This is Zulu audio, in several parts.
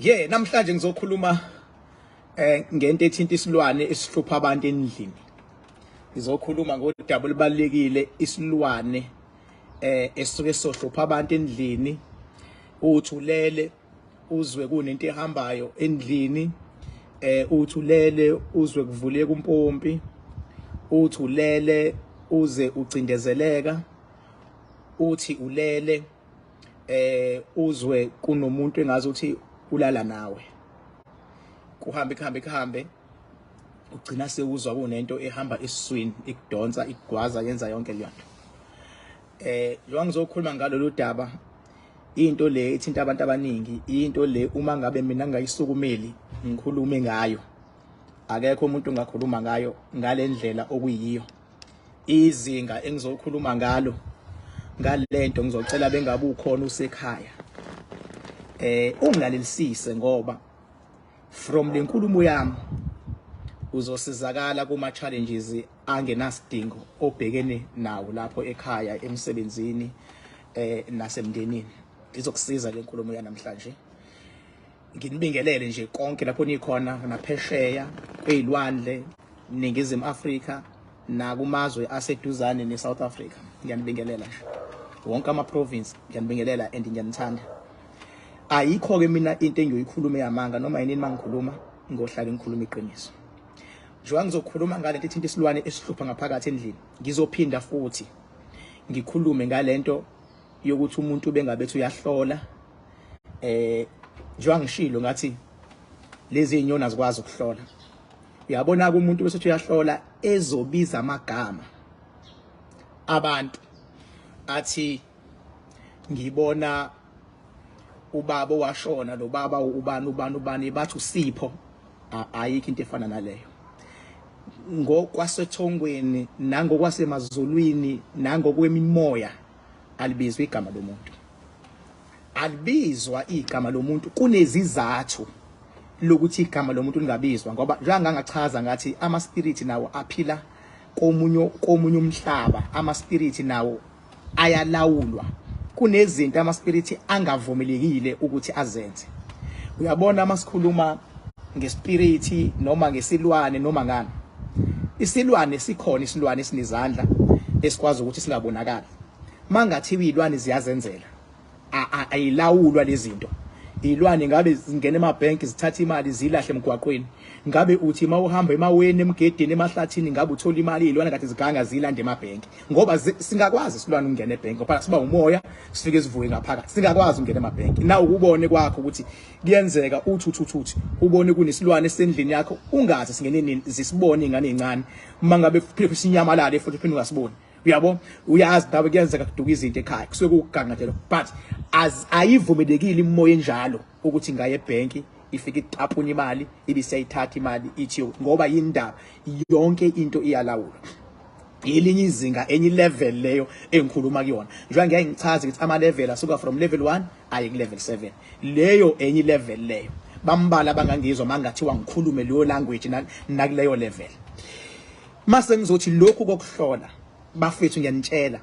Yeah, namhlanje ngizokhuluma ngento ethinta isilwane esihlupha abantu endlini. Ngizokhuluma ngodaba olubalekile, isilwane esisuke sohlupha abantu endlini. Uthi ulele uzwe kunento ehambayo endlini, uthi ulele uzwe kuvuleka umpompi, uthi ulele uze ucindezeleka, uthi ulele uzwe kunomuntu engazi ukuthi ulala nawe, kuhambe kuhambe kuhambe, ugcina sewuzwa kunento ehamba esiswini, ikudonsa, ikugwaza, yenza yonke leyo nto. Njengoba ngizokhuluma ngalolu daba, into le ithinta abantu abaningi, into le uma ngabe mina ngingayisukumeli ngikhulume ngayo, akekho umuntu ongakhuluma ngayo ngalendlela okuyiyo. Izinga engizokhuluma ngalo ngalento, ngizocela bengabe ukhona usekhaya, ungilalelisise, ngoba from lenkulumo yami uzosizakala kuma challenges angenasidingo obhekene nawo lapho ekhaya, emsebenzini, nasemndenini. Izokusiza lenkulumo yanamhlanje. Nginibingelele nje konke lapho nikhona, naphesheya kwezilwandle, Ningizimu Afrika, nakumazwe aseduzane neSouth Africa. Ngiyanibingelela nje wonke ama province, ngiyanibingelela and ngiyanithanda. Ayikho ke mina into engiyoyikhuluma yamanga noma yini. Mangikhuluma ngohlale ngikhuluma iqiniso. Njengoba ngizokhuluma ngalento ethinta isilwane esihlupha ngaphakathi endlini, ngizophinda futhi ngikhulume ngalento yokuthi umuntu bengabethi uyahlola. Njengoba ngishilo ngathi lezi inyoni azikwazi ukuhlola. Uyabona ke, umuntu bese uyahlola, ezobiza amagama abantu, athi ngibona ubaba owashona, lo baba ubani ubani ubani, bathi uSipho. Ayikho into efana naleyo ngokwasethongweni nangokwasemazulwini nangokwemimoya. Alibizwa igama lomuntu, alibizwa igama lomuntu. Kunezizathu lokuthi igama lomuntu lingabizwa, ngoba njengangachaza ngathi ama spirit nawo aphila komunye umhlaba, ama spirit nawo ayalawulwa. Kunezinto ama spirit angavumelekile ukuthi azenze. Uyabona, masikhuluma ngespirit noma ngesilwane noma ngani, isilwane sikhona, isilwane esinezandla esikwazi ukuthi singabonakali. Mangathiwa izilwane ziyazenzela, ayilawulwa lezi zinto. Izilwane ngabe zingena emabhenki, zithatha imali, zilahle emgwaqweni. Ngabe uthi mawuhamba emaweni, emgedeni, emahlathini, ngabe uthola imali izilwane kade ziganga zilanda emabhenki, ngoba singakwazi isilwane ukungena ebhenki, ngoba siba umoya, sifike sivuke ngaphakathi. Singakwazi ukungena emabhenki na ukubone kwakho ukuthi kuyenzeka uthi uthi uthi uthi ubone kunesilwane esendlini yakho, ungazi singene nini, zisibone ingane ezincane. Uma ngabe phinde sinyamalale futhi, phinde ungasiboni. Uyabo, uyazi nawe kuyenzeka kuduka izinto ekhaya, kusuke kukuganga nje lokho, but as ayivumelekile imoya enjalo ukuthi ngaye ebhenki, ifike itapuna imali, ibiseyithatha imali ithi, ngoba yindaba yonke into iyalawulwa. Elinye izinga, enye level leyo engikhuluma kuyona. Njengoba ngiyaye ngichaze ukuthi ama level asuka from level 1 aye ku level 7, leyo enye level leyo. Bambala abangangizwa mangathiwa ngikhulume leyo language nakuleyo level. Mase ngizothi lokhu kokuhlola, bafethu, ngiyanitshela,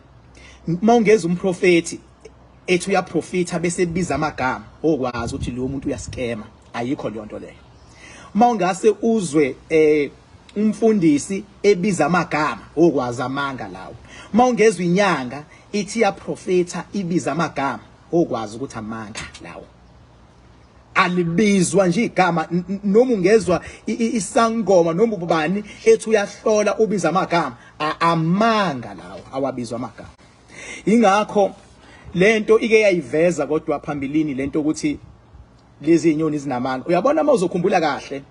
mawungeza umprofeti ethi uyaprofita bese ebiza amagama, okwazi ukuthi lo muntu uyaskema. Ayikho leyo nto leyo. Mawungase uzwe umfundisi ebiza amagama, okwazi amanga lawo. Mawungezwe inyanga ithi iyaprofeta, ibiza amagama, okwazi ukuthi amanga lawo. Alibizwa nje igama. Noma ungezwa isangoma noma ubani ethi uyahlola, ubiza amagama, amanga lawo, awabizwa amagama. Ingakho lento ike yayiveza kodwa phambilini lento ukuthi lezi inyoni zinamanga. Uyabona, mawuzokhumbula kahle,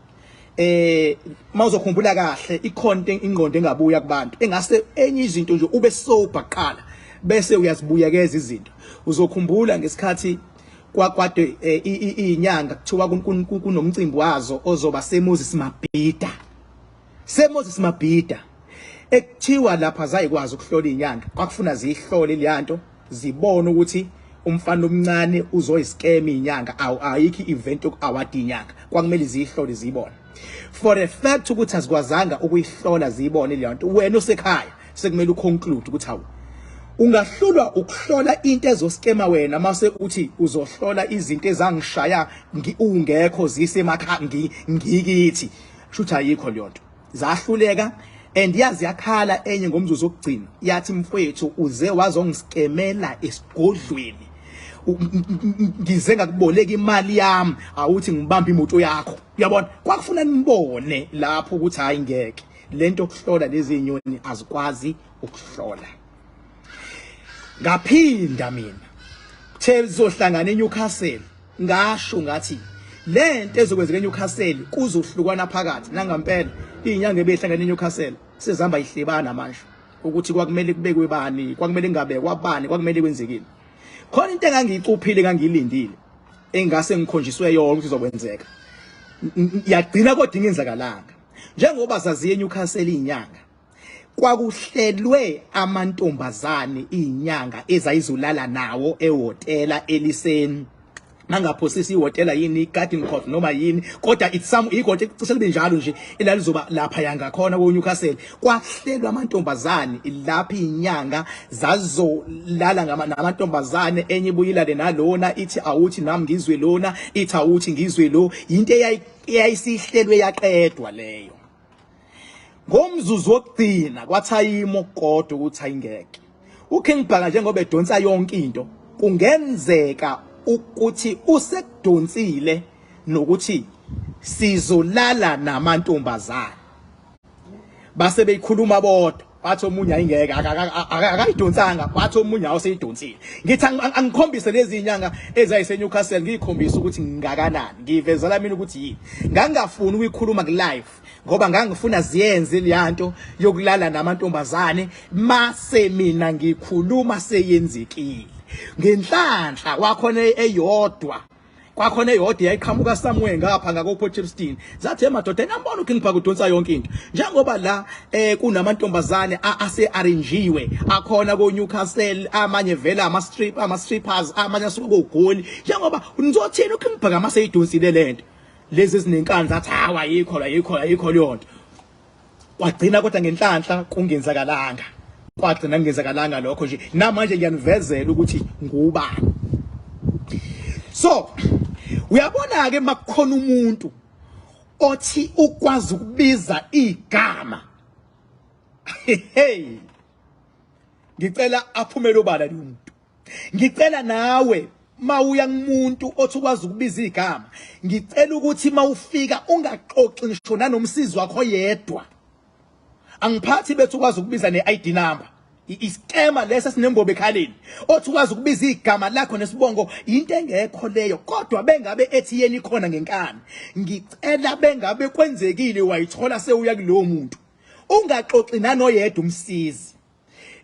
mawuzokhumbula kahle, ikhona ingqondo engabuya kubantu engase enye izinto nje ube sober kuqala bese uyazibuyekeza izinto. Uzokhumbula ngesikhathi kwakwade inyanga kuthiwa kunomcimbi wazo ozoba seMoses Mabhida, seMoses Mabhida, ekuthiwa lapha zayikwazi ukuhlola inyanga, kwakufuna ziyihlole leyanto, zibone ukuthi umfana omncane uzoyiskema inyanga. Ayikho event yoku-award inyanga, kwakumele ziyihlole, ziyibone. For a fact ukuthi azikwazanga ukuyihlola ziyibone leyo nto, wena osekhaya sekumele uconclude ukuthi hawu. Ungahlulwa ukuhlola into ezoskema wena mase uthi uzohlola izinto ezangishaya ungekho zisemakhaya ngikithi. Shuthi ayikho leyo nto. Zahluleka and yazi yakhala enye ngomzuzu wokugcina yathi mfowethu uze wazongiskemela esigodlweni ngize ngakuboleka imali yami awuthi ngibambe imoto yakho uyabona kwakufuna nibone lapho ukuthi hayi ngeke lento yokuhlola lezi zinyoni azikwazi ukuhlola ngaphinda mina kuthe sizohlangana eNewcastle ngasho ngathi lento ezokwenzeka eNewcastle kuzohlukwana phakathi nangampela izinyanga ebehlangana eNewcastle sezihamba ihlebana manje ukuthi kwakumele kubekwe bani kwakumele kungabekwa bani kwakumele kwenzekile khona into engangiyicuphile engangiyilindile engase ngikhonjiswe yona ukuthi izokwenzeka yagcina kodwa ingenzakalanga njengoba zaziye eNewcastle izinyanga kwakuhlelwe amantombazane izinyanga ezayizolala nawo ehhotela eliseni mangaphosisi ihhotela yini garden court noma yini kodwa it's some igote cishe libe njalo nje elalizoba lapha yangakhona ko Newcastle kwahlelwa amantombazane lapha inyanga zazolala namantombazane enye ibuyilale nalona ithi awuthi nami ngizwe lona ithi awuthi ngizwe lo into eyayisihlelwe yaqedwa leyo Ngomzuzu wokugcina kwathayima okukodwa ukuthi ayingeke. UKing Bhaka njengoba edonsa yonke into kungenzeka ukuthi usekudonsile nokuthi sizolala namantombazane. Base beyikhuluma bodwa wathi omunye ayingeke akayidonsanga wathi omunye awuseyidonsile ngithi angikhombise lezi inyanga ezayise Newcastle ngiyikhombise ukuthi ngingakanani ngivezela mina ukuthi yini ngangingafuni ukuyikhuluma ku live ngoba ngangifuna ziyenze leyanto yokulala namantombazane mase mina ngikhuluma seyenzekile ngenhlanhla kwakhona eyodwa kwakhona eyodwa yayiqhamuka somewhere ngapha ngako Port Shepstone zathi emadoda enambona uKing Bhaka udonsa yonke into njengoba la eh kunamantombazane ase arrangiwe akhona ko Newcastle amanye vela ama strip ama strippers amanye asuka koGoli njengoba nizothini uKing Bhaka mase idonsile lento lezi ezinenkani zathi hawa ayikho la ayikho ayikho leyo nto kwagcina kodwa ngenhlanhla kungenzakalanga kwagcina kungenzakalanga lokho nje namanje ngiyanivezela ukuthi ngubani so uyabona ke makukhona umuntu othi ukwazi ukubiza igama hey ngicela aphumele obala lo muntu ngicela nawe mawuya kumuntu othi ukwazi ukubiza igama ngicela ukuthi mawufika ungaxoxi ngisho nanomsizi wakho yedwa angiphathi bethu ukwazi ukubiza ne-ID number iskema lesi esinembobo ekhaleni othi ukwazi ukubiza igama lakho nesibongo into engekho leyo kodwa bengabe ethi yena ikhona ngenkani ngicela bengabe kwenzekile wayithola sewuya kulowo muntu ungaxoxi nanoyedwa umsizi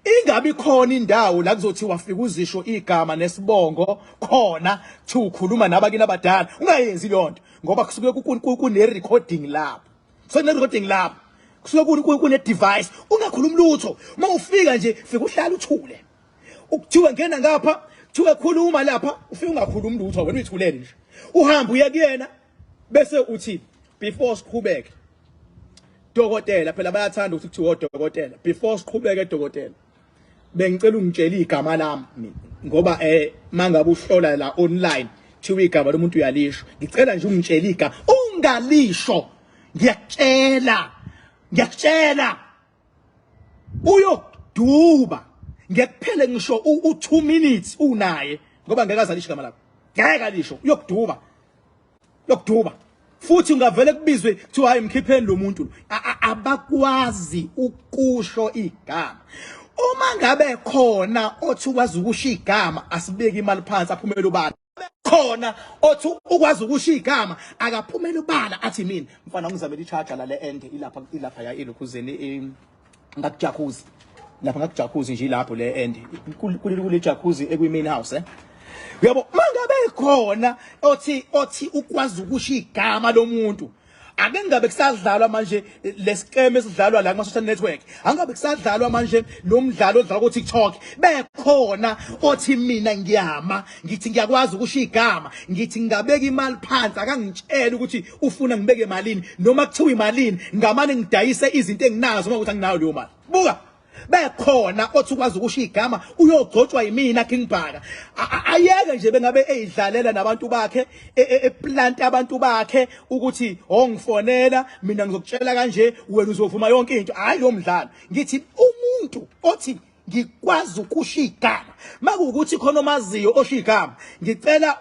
Ingabi khona indawo la kuzothiwa fika uzisho igama nesibongo khona kuthiwa ukhuluma nabakini abadala ungayenzi leyo nto ngoba kusuke kune recording lapho so ne recording lapho kusuke kune device ungakhulumi lutho uma ufika nje fika uhlala uthule ukuthiwa ngena ngapha kuthiwa khuluma lapha ufike ungakhulumi lutho wena uyithulele nje uhambe uye kuyena bese uthi before siqhubeke dokotela phela bayathanda ukuthi kuthiwa odokotela before siqhubeke dokotela bengicela ungitshele igama lami mina ngoba eh mangabe uhlola la online kuthiwa igama lomuntu uyalisho ngicela nje ungitshele igama ungalisho ngiyakutshela ngiyakutshela uyoduba ngekuphele ngisho u2 minutes unaye ngoba ngeke azalisho igama lakho ngeke alisho uyokuduba yokuduba futhi ungavele kubizwe kuthiwa hayi mkhipheni lo muntu abakwazi ukusho igama uma ngabe khona othi ukwazi ukusho igama asibeke imali phansi aphumele ubala khona othi ukwazi ukusho igama akaphumele ubala athi mina mfana ngizamela i-charger la le end ilapha ilapha ya ilokhuzeni ngakujakhuzi lapha ngakujakhuzi nje ilapho le end kule jacuzzi ekwi main house eh uyabo mangabe khona othi othi ukwazi ukusho igama lomuntu ake ngabe kusadlalwa manje lesikeme esidlalwa la kuma social network angabe kusadlalwa manje lo mdlalo odlalwa ku TikTok bekhona othi mina ngiyama ngithi ngiyakwazi ukusho igama ngithi ngingabeka imali phansi akangitshela ukuthi ufuna ngibeke malini noma kuthiwa imalini ngamane ngidayise izinto enginazo uma ukuthi anginayo leyo mali buka. Bekhona othi ukwazi ukusho igama uyogcotshwa yimina King Bhaka. Ayeke nje bengabe eyidlalela nabantu bakhe, eplant abantu bakhe ukuthi ongifonela mina ngizokutshela kanje, wena uzovuma yonke into. Hayi lo mdlalo. Ngithi umuntu othi ngikwazi ukusho igama, makuwukuthi khona omaziyo osho igama, ngicela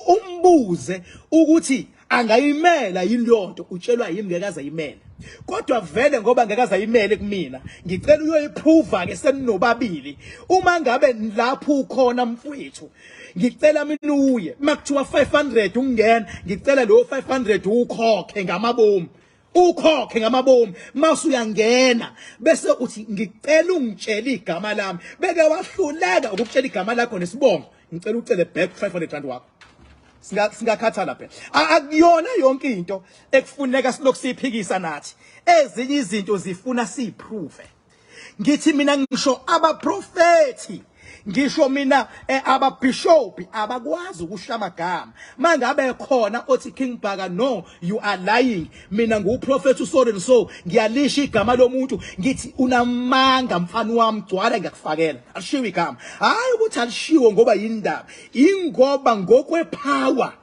umbuze ukuthi angayimela yini lonto. Utshelwa yimi ngeke aze ayimele, kodwa vele ngoba ngeke aze ayimele kumina, ngicela uyoyiprova ke seninobabili. Uma ngabe lapho ukhona mfowethu, ngicela mina uye makuthiwa 500 ungena, ngicela lo 500 ukhokhe ngamabomu, ukhokhe ngamabomu. Mase uyangena bese uthi ngicela ungitshele igama lami, beke wahluleka ukutshela igama lakho nesibongo, ngicela ucele back 500 rand wakho. Singakhathala phela, akuyona yonke into ekufuneka silokhu siyiphikisa nathi, ezinye izinto zifuna siyiprove. Ngithi mina ngisho abaprofethi, ngisho mina ababishop abakwazi ukusho amagama. Mangabe khona othi King Bhaka, no, you are lying, mina nguprofet so and so, ngiyalisha igama lomuntu, ngithi unamanga mfana wami, gcwala ngiyakufakela. Alishiwe igama, hayi ukuthi alishiwo ngoba yindaba, ingoba ngokwepower,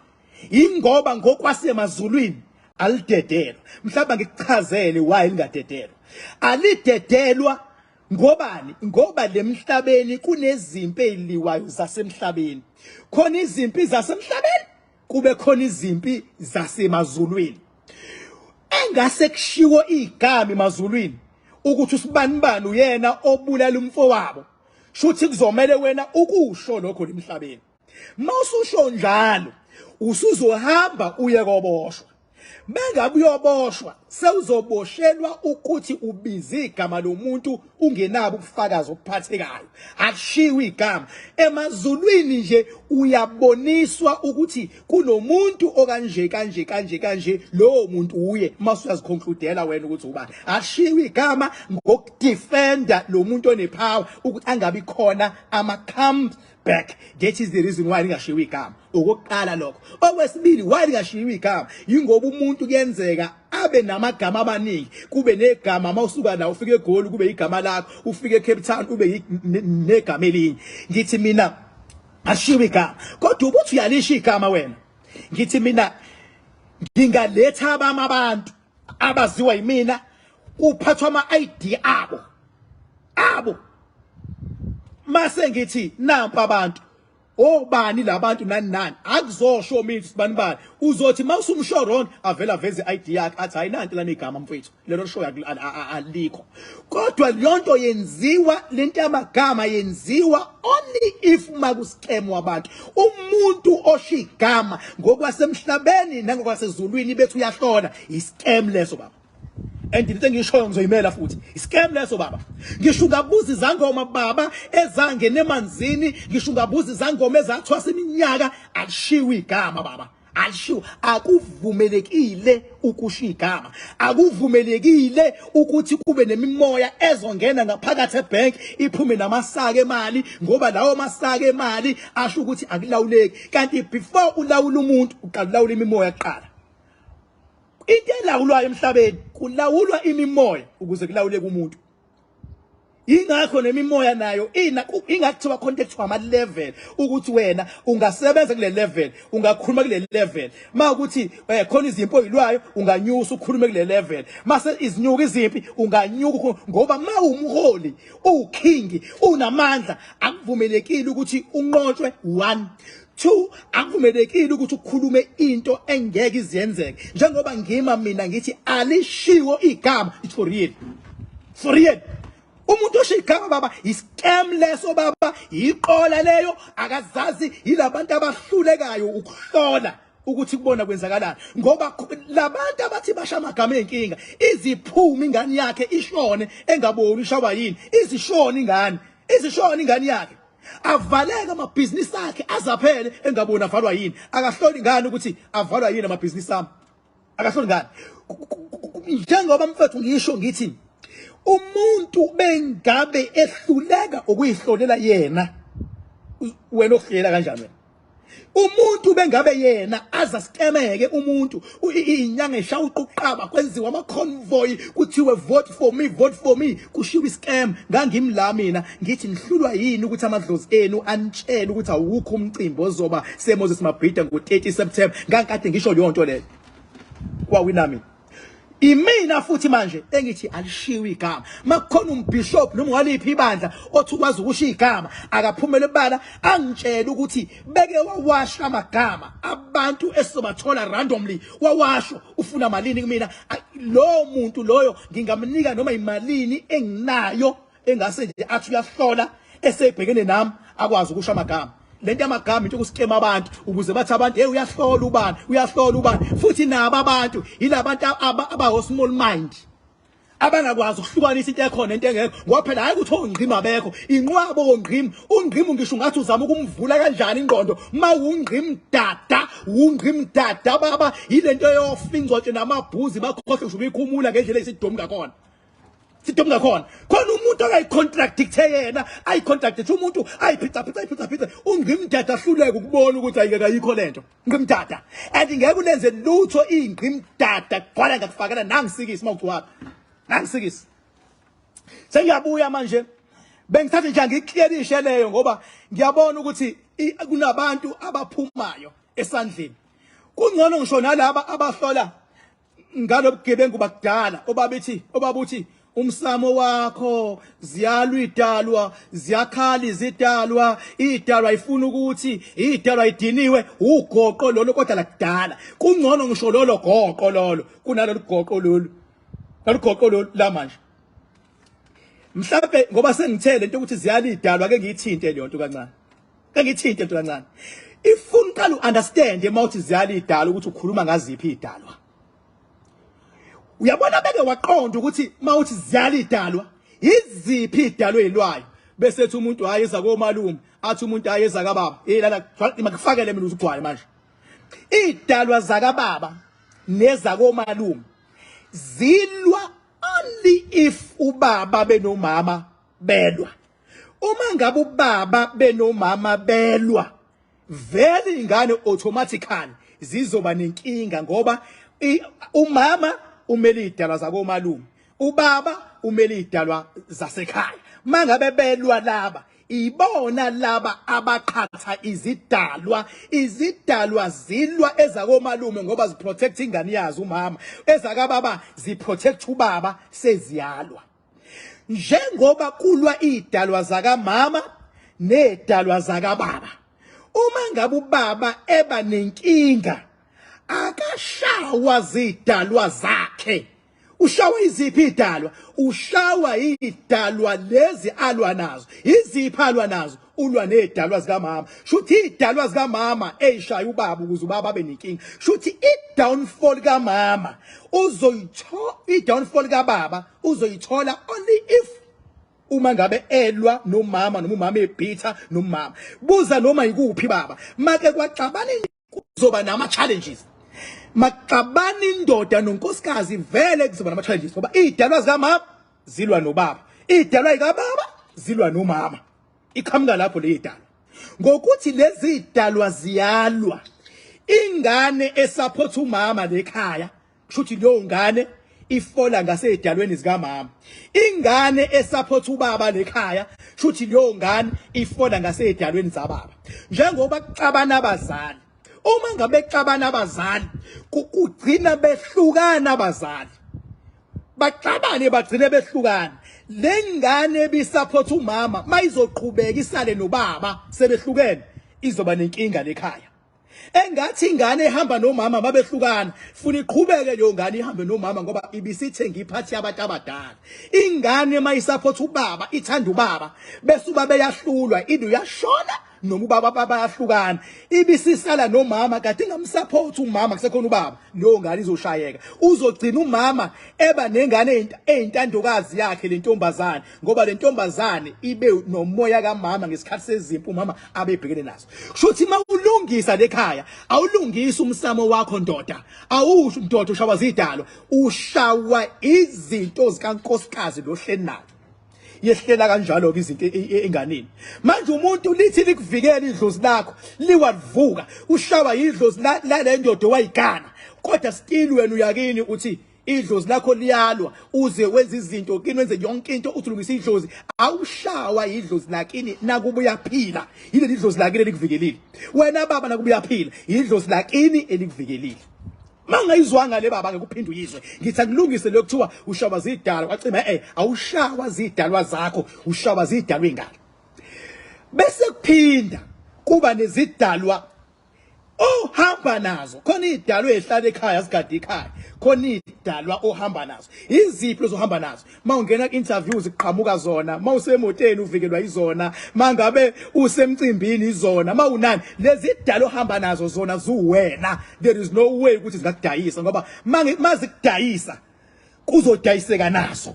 ingoba ngokwasemazulwini alidedelwa. Mhlawumbe ngikuchazele why lingadedelwa. Alidedelwa ngobani? Ngoba lemhlabeni kunezimpi eziliwayo zasemhlabeni, khona izimpi zasemhlabeni, kube khona izimpi zasemazulwini. Engase kushiwo igama emazulwini ukuthi usibanibani uyena obulala umfowabo, shuthi kuzomele wena ukusho lokho lemhlabeni. Mawususho njalo usuzohamba uye koboshwa. Mengabe uyoboshwa, sewuzoboshelwa ukuthi ubize igama lomuntu ungenabo ubufakazi obuphathekayo. Akushiwo igama emazulwini nje, uyaboniswa ukuthi kunomuntu okanje kanje kanje kanje, lowo muntu uye mase uyaziconcludela wena ukuthi ubani. Akushiwo igama ngokudefenda lo muntu onepower ukuthi angabi khona ama come back. That is the reason why lingashiwo igama. Okokuqala lokho. Okwesibili, why lingashiwo igama, yingoba umuntu kuyenzeka abe namagama amaningi, kube negama mawusuka la ufike eGoli kube igama lakho, ufike eCape Town ube negama elinye. Ngithi mina ashiwe igama, kodwa ubuthi uyalisha igama wena, ngithi mina ngingaletha abami abantu abaziwa yimina, kuphathwa ama-ID abo, mase ngithi nampa abantu, obani labantu, nani nani, akuzosho mina sibani bani. Uzothi mawusumsho wrong, avela aveze ID yakhe athi hayi, nanti lami igama mfethu, lelo show alikho. Kodwa leyonto yenziwa, lento yamagama yenziwa only if makuscam wabantu. Umuntu osho igama ngokwasemhlabeni nangokwasezulwini bethu uyahlola, iscam leso baba. And into engishoyo ngizoyimela futhi, iscam leso baba. Ngisho ungabuza izangoma baba ezangena emanzini, ngisho ungabuza izangoma ezathwasa iminyaka, alishiwe igama baba, alishiwo. Akuvumelekile ukusho igama, akuvumelekile ukuthi kube nemimoya ezongena ngaphakathi ebank iphume namasaka emali, ngoba lawo masaka emali asho ukuthi akulawuleki. Kanti before ulawula umuntu, uqala ulawula imimoya kuqala. Into elawulwayo emhlabeni, kulawulwa imimoya ukuze kulawuleke umuntu. Ingakho nemimoya nayo ina ingakuthiwa khona into ekuthiwa ama level, ukuthi wena ungasebenza kule level, ungakhuluma kule level. Ma ukuthi khona izimpi oyilwayo, unganyusa ukhulume kule level. Mase izinyuka izimpi, unganyuka, ngoba ma umholi, uking, unamandla, akuvumelekile ukuthi unqotshwe. 1 2, akuvumelekile ukuthi ukhulume into engeke iziyenzeke. Njengoba ngima mina ngithi alishiwo igama, it's for real, for real. Umuntu osho igama baba, iscam leso baba, iqola leyo, akazazi, yilabantu abahlulekayo ukuhlola ukuthi kubona kwenzakalani. Ngoba labantu abathi basha amagama enkinga, iziphuma ingane yakhe ishone engaboni ishawa yini, izishone ingane, izishone ingane yakhe, avaleke amabhizinisi akhe azaphele engaboni avalwa yini. Akahloli ngani ukuthi avalwa yini amabhizinisi ami? Akahloli ngani? Njengoba mfethu ngisho ngithi umuntu bengabe ehluleka ukuyihlolela yena, wena okuhlela kanjani wena? Umuntu bengabe yena aza skemeke umuntu inyanga eshaya uquqaba kwenziwa ama convoy kuthiwe vote for me, vote for me, kushiwa iscam. Ngangimla mina ngithi nihlulwa yini ukuthi amadlozi enu anitshele ukuthi awukho umcimbi ozoba seMoses Mabhida ngo-30 September. Ngangikade ngisho leyo nto leyo, kwawina mina. Imina futhi manje engithi alishiwe igama. Makukhona umbishop noma waliphi ibandla othi ukwazi ukusho igama, akaphumele ebala angitshele ukuthi beke wawasha amagama abantu esizobathola randomly, wawasho ufuna malini kumina. Lo muntu loyo ngingamnika noma imalini enginayo engase nje athi uyahlola esebhekene nami akwazi ukusho amagama. Lento yamagama into ukuskema abantu ukuze bathi abantu, hey, uyahlola ubani, uyahlola ubani. Futhi nabo abantu yilabantu abawo small mind, abangakwazi ukuhlukanisa into ekhona into engekho, ngoba phela hayi ukuthi ongqima bekho inqwabo ongqima ungqima. Ngisho ungathi uzama ukumvula kanjani ingqondo, mawungqim dada, ungqim dada baba, yilento yofa ingcwatshe namabhuzi, bakhohle ngisho ukuyikhumula ngendlela esidomi ngakhona, sidomi ngakhona. Khona umuntu akayicontradicte yena, ayicontradicte umuntu, ayiphicaphica, ayiphicaphice, ungqimdada ahluleke ukubona ukuthi ayike kayikho lento ngqimdada, and ngeke ulenze lutho ingqimdada. Gcwala ngakufakela nangisikisi mawugcwala nangisikisi. Sengiyabuya manje, bengithathe nje ngiclearishe leyo ngoba ngiyabona ukuthi kunabantu abaphumayo esandleni. Kungcono ngisho nalaba abahlola ngalobugebengu bakudala, obabithi obabuthi umsamo wakho ziyalwa idalwa, ziyakhala izidalwa, idalwa ifuna ukuthi idalwa idiniwe ugoqo lolo, kodwa lakudala. Kungcono ngisho lolo goqo lolo kunalolu goqo lolu, lolu goqo lolu la manje. Mhlawumbe ngoba sengithele into ukuthi ziyala idalwa, ke ngiyithinte leyo nto kancane, ke ngiyithinte into kancane. Ifuna uqala uunderstand uma uthi ziyala idalwa ukuthi ukhuluma ngaziphi idalwa. Uyabona, beke waqonda ukuthi mawuthi ziyala idalwa, iziphi idalwa ezilwayo, bese ethi umuntu hayi eza komalume, athi umuntu hayi eza kababa. Hey, lana makufakele mina uzugcwale manje. Idalwa zakababa nezakomalume zilwa only if ubaba benomama belwa. Uma ngabe ubaba benomama belwa, vele ingane automatically zizoba nenkinga, ngoba umama umele idalwa zakomalume, ubaba umele idalwa zasekhaya. Mangabe belwa laba, ibona laba abaqhatha izidalwa. Izidalwa zilwa ezakomalume ngoba ziprotect ingane yazo umama, ezakababa ziprotect ubaba. Seziyalwa njengoba kulwa idalwa zakamama nedalwa zakababa. Uma ngabe ubaba eba nenkinga, akashawa zidalwa zakhe, ushawa iziphi idalwa? Ushawa idalwa lezi alwa nazo. Iziphi alwa nazo? Ulwa nezidalwa zikamama. Shuthi idalwa zikamama eyishaya ubaba ukuze ubaba abe nenkinga. Shuthi i-downfall kamama uzoyithola, i-downfall kababa uzoyithola only if uma ngabe elwa nomama noma umama ebhitha nomama. Buza noma ikuphi baba, make kwaxabana kuzoba nama challenges. Maxabana indoda nonkosikazi, vele kuzoba nama challenges, ngoba idalwa zikamama zilwa nobaba, idalwa ikababa zilwa nomama. Iqhamuka lapho le idalwa ngokuthi lezi idalwa ziyalwa. Ingane esupport umama lekhaya, kusho ukuthi leyo ngane ifola ngaseyidalweni zikamama. Ingane esupport ubaba lekhaya, kusho ukuthi leyo ngane ifola ngaseyidalweni zababa. Njengoba kuxabana abazali, uma ngabe xabana abazali, kugcina behlukana abazali, baxabane bagcine behlukana. Lengane ebisupport umama mayizoqhubeka isale nobaba sebehlukene, izoba nenkinga lekhaya. Engathi ingane ehamba nomama mabehlukana, funa iqhubeke leyo ngane ihambe nomama, ngoba ibisithenga iphathi yabantu abadala. Ingane mayisupport ubaba, ithanda ubaba, bese ubaba eyahlulwa, into uyashona noma ubaba bayahlukana, ibisisala nomama kade ingamsupport umama kusekhona ubaba, leyo ngane izoshayeka. Uzogcina umama eba nengane eyintandokazi yakhe lentombazane, ngoba lentombazane ibe nomoya kamama ngesikhathi sezimpi umama abebhekene nazo. Kusho ukuthi mawulungisa lekhaya, awulungisi umsamo wakho ndoda, awusho ndoda ushawa zidalwa, ushawa izinto zikankosikazi lohleli nayo. Yehlela kanjalo ke izinto enganeni. Manje umuntu lithi likuvikela idlozi lakho, liwalivuka, ushawa idlozi la le ndoda owayigana. Kodwa still wena uyakini uthi idlozi lakho liyalwa, uze wenze izinto kini, wenze yonke into, uthi ulungisa idlozi. Awushawa idlozi lakini nakuba uyaphila. Yileli idlozi lakini elikuvikelile wena baba, nakuba uyaphila, idlozi lakini elikuvikelile. Mangayizwanga le baba, ngeke uphinde uyizwe. Ngithi akulungise lokho kuthiwa ushawa zidalwa kwacima. Awushawa zidalwa zakho, ushawa zidalwa ingane. Bese kuphinda kuba nezidalwa ohamba nazo. Khona idalwa ehlala ekhaya, sigade ikhaya. Khona idalwa ohamba nazo. Iziphi ozohamba nazo? Mawungena ku-interviews kuqhamuka zona, mawusemoteni uvikelwa izona, mangabe usemcimbini izona, mawunani lezi idalwa ohamba nazo zona zuwena. There is no way ukuthi zingakudayisa, ngoba mazikudayisa kuzodayiseka nazo.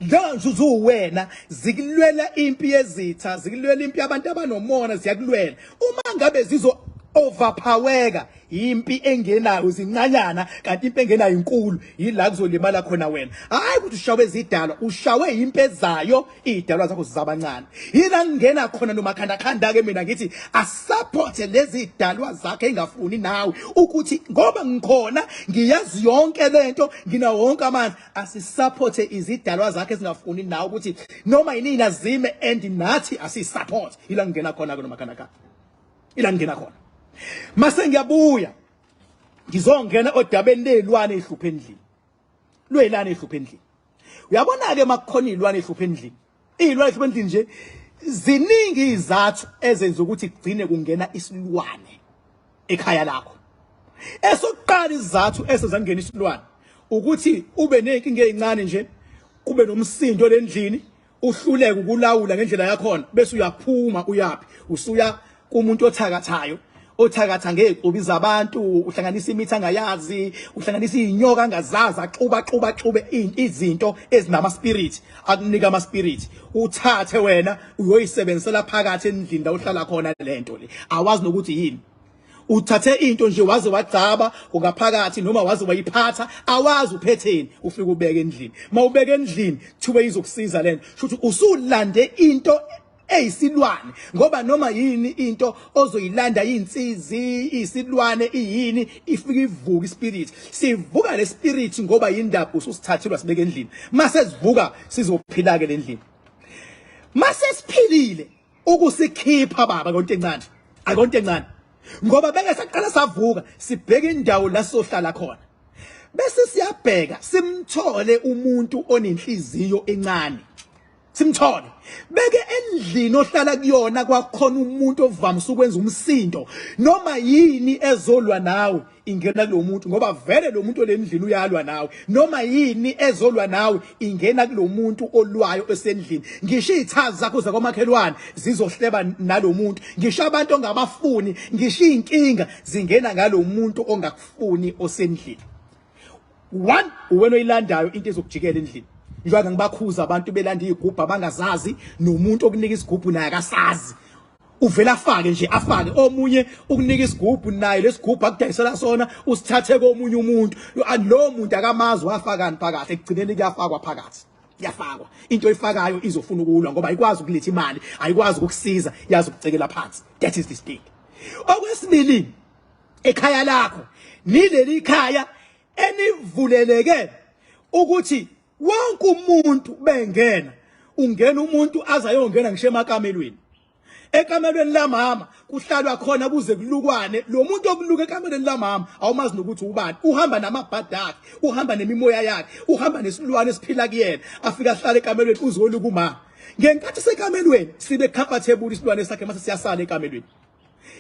Njengoba uwena zikulwela impi yezitha, zikulwela impi yabantu abanomona, ziyakulwela. Uma ngabe zizo overpowereka impi engenayo zincanyana, kanti impi engenayo inkulu, yila kuzolimala khona wena. Hayi ukuthi ushawe izidalwa, ushawe impi ezayo, izidalwa zakho zizabancane. Yila ngingena khona nomakhanda khanda ke mina, ngithi asupport lezi idalwa zakhe engafuni nawe, ukuthi ngoba ngikhona, ngiyazi yonke lento, ngina wonke amandla, asisupport izidalwa zakhe ezingafuni nawe, ukuthi noma yinini azime and nathi asisupport. Ila ngingena khona ke nomakhanda khanda, ila ngingena khona. Mase ngiyabuya ngizongena odabeni lezilwane ezihlupha endlini, lwelane ezihlupha endlini. Uyabona ke, makukhona izilwane ezihlupha endlini, izilwane ezihlupha endlini nje ziningi izathu ezenza ukuthi kugcine kungena isilwane ekhaya lakho. Esokuqala izathu esenza kungena isilwane ukuthi ube nenkinga ezincane nje, kube nomsindo lendlini, uhluleke ukulawula ngendlela yakhona, bese uyaphuma. Uyapi? Usuya kumuntu othakathayo, othakatha ngeziqubi zabantu, uhlanganisa imithi angayazi, uhlanganisa izinyoka angazazi, axuba xuba xube izinto ezinama spirit, akunika ama spirit, uthathe wena uyoyisebenzisela phakathi endlini la uhlala khona. Lento le awazi nokuthi yini. Uthathe into nje, waze wagcaba ungaphakathi noma waze wayiphatha, awazi uphetheni, ufike ubeke endlini. Mawubeke endlini kuthiwe izokusiza lento, shuthi usulande into eyisilwane, ngoba noma yini into ozoyilanda, insizi, isilwane, iyini, ifike ivuka ispirit. Sivuka le spirit ngoba yindaba ususithathilwa sibeke endlini. Mase sivuka sizophila ke lendlini. Mase siphilile, ukusikhipha baba konke encane, akonke encane, ngoba beke saqala savuka, sibheka indawo la sohlala khona, bese siyabheka simthole umuntu onenhliziyo encane, simthole beke endlini ohlala kuyona. Kwakhona umuntu ovamise ukwenza umsindo, noma yini ezolwa nawe ingena kulo muntu, ngoba vele lo muntu olendlini uyalwa nawe. Noma yini ezolwa nawe ingena kulo muntu olwayo esendlini. Ngisho izithazi zakho zakwamakhelwane zizohleba nalomuntu, ngisho abantu ongabafuni, ngisho inkinga zingena ngalomuntu ongakufuni osendlini. One, uwena oyilandayo into ezokujikela endlini. Njengoba ngibakhuza abantu belanda izigubhu abangazazi, nomuntu okunika isigubhu naye akasazi, uvela afake nje, afake. Omunye ukunika isigubhu, naye lesigubhu akudayisela sona usithathe komunye umuntu, lo muntu akamazi wafakani phakathi. Ekugcineni kuyafakwa phakathi, kuyafakwa into oyifakayo, izofuna ukulwa ngoba ayikwazi ukuletha imali, ayikwazi ukukusiza, yazi ukucekela phansi. That is this thing. Okwesibili, ekhaya lakho nileli ikhaya enivuleleke ukuthi wonke umuntu bengena, ungena umuntu azayongena ngisho emakamelweni. Ekamelweni lamama kuhlalwa khona kuze kulukwane. Lo muntu okuluka ekamelweni lamama awumazi nokuthi ubani, uhamba namabhadi akhe, uhamba nemimoya yakhe, uhamba nesilwane esiphila kuyena, afika ahlale ekamelweni uzoluka uma. Ngenkathi sekamelweni sibe comfortable isilwane sakhe, mase siyasala ekamelweni.